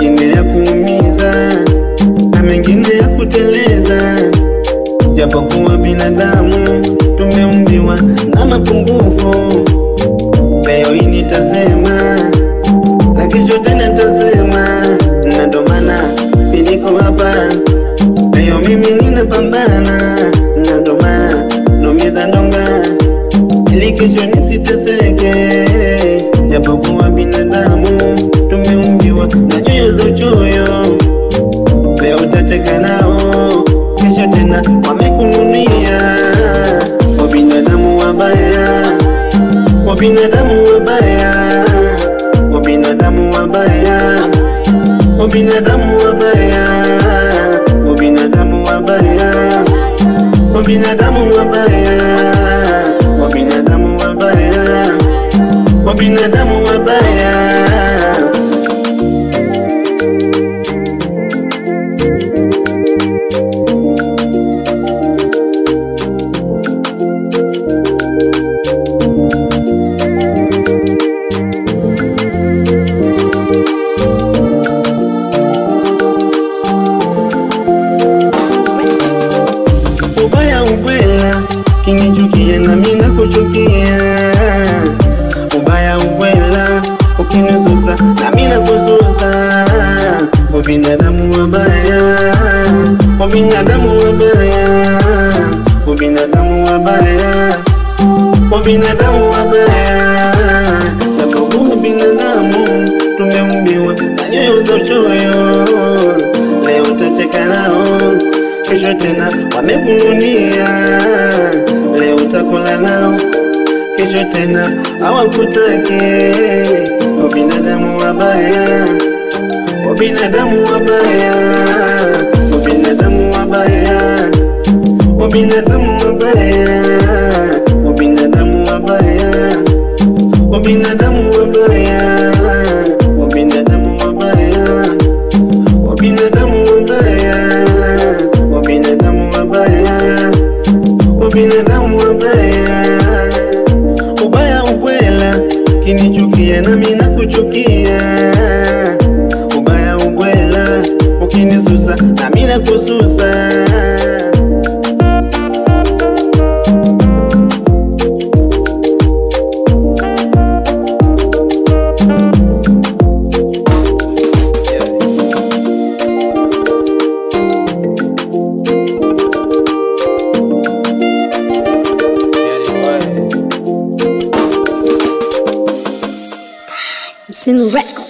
mengine ya kuumiza na mengine ya kuteleza. Japokuwa binadamu tumeumbiwa na mapungufu, leo hii nitasema na kesho tena nitasema, na ndo maana mimi niko hapa leo, mimi ninapambana, na ndo maana naumiza ndonga ili kesho nisiteseke. Japokuwa binadamu tumeumbiwa na nyoyo za uchoyo, leo utacheka nao, kesho tena wamekununia. Wabinadamu wabaya, wabinadamu wabaya, wabinadamu wabaya, wabinadamu wabaya, wabinadamu wabaya, wabinadamu wabaya, wabinadamu wabaya, wabinadamu wabaya. Ubaya ubwela, kinichukia na mimi nakuchukia. Ubaya ubwela, ukinisusa na mimi nakususa. Wabinadamu wabaya, wabinadamu wabaya, wabinadamu wabaya, wabinadamu wabaya. Japokuwa binadamu tumeumbiwa na nyoyo za uchoyo, leo utacheka nao, kesho tena wamekununia. Leo utakula nao, kesho tena hawakutaki. Wabinadamu wabaya, wabinadamu wabaya, wabinadamu wabaya, wabinadamu wabaya, wabinadamu wabaya, wabinadamu wabaya, wabinadamu wabaya, wabinadamu wabaya, wabinadamu wabaya, wabinadamu wabaya. Ubaya ubwela, kinichukia na mimi nakuchukia. Ubaya ubwela, ukinisusa na mimi nakususa. Msimu Records.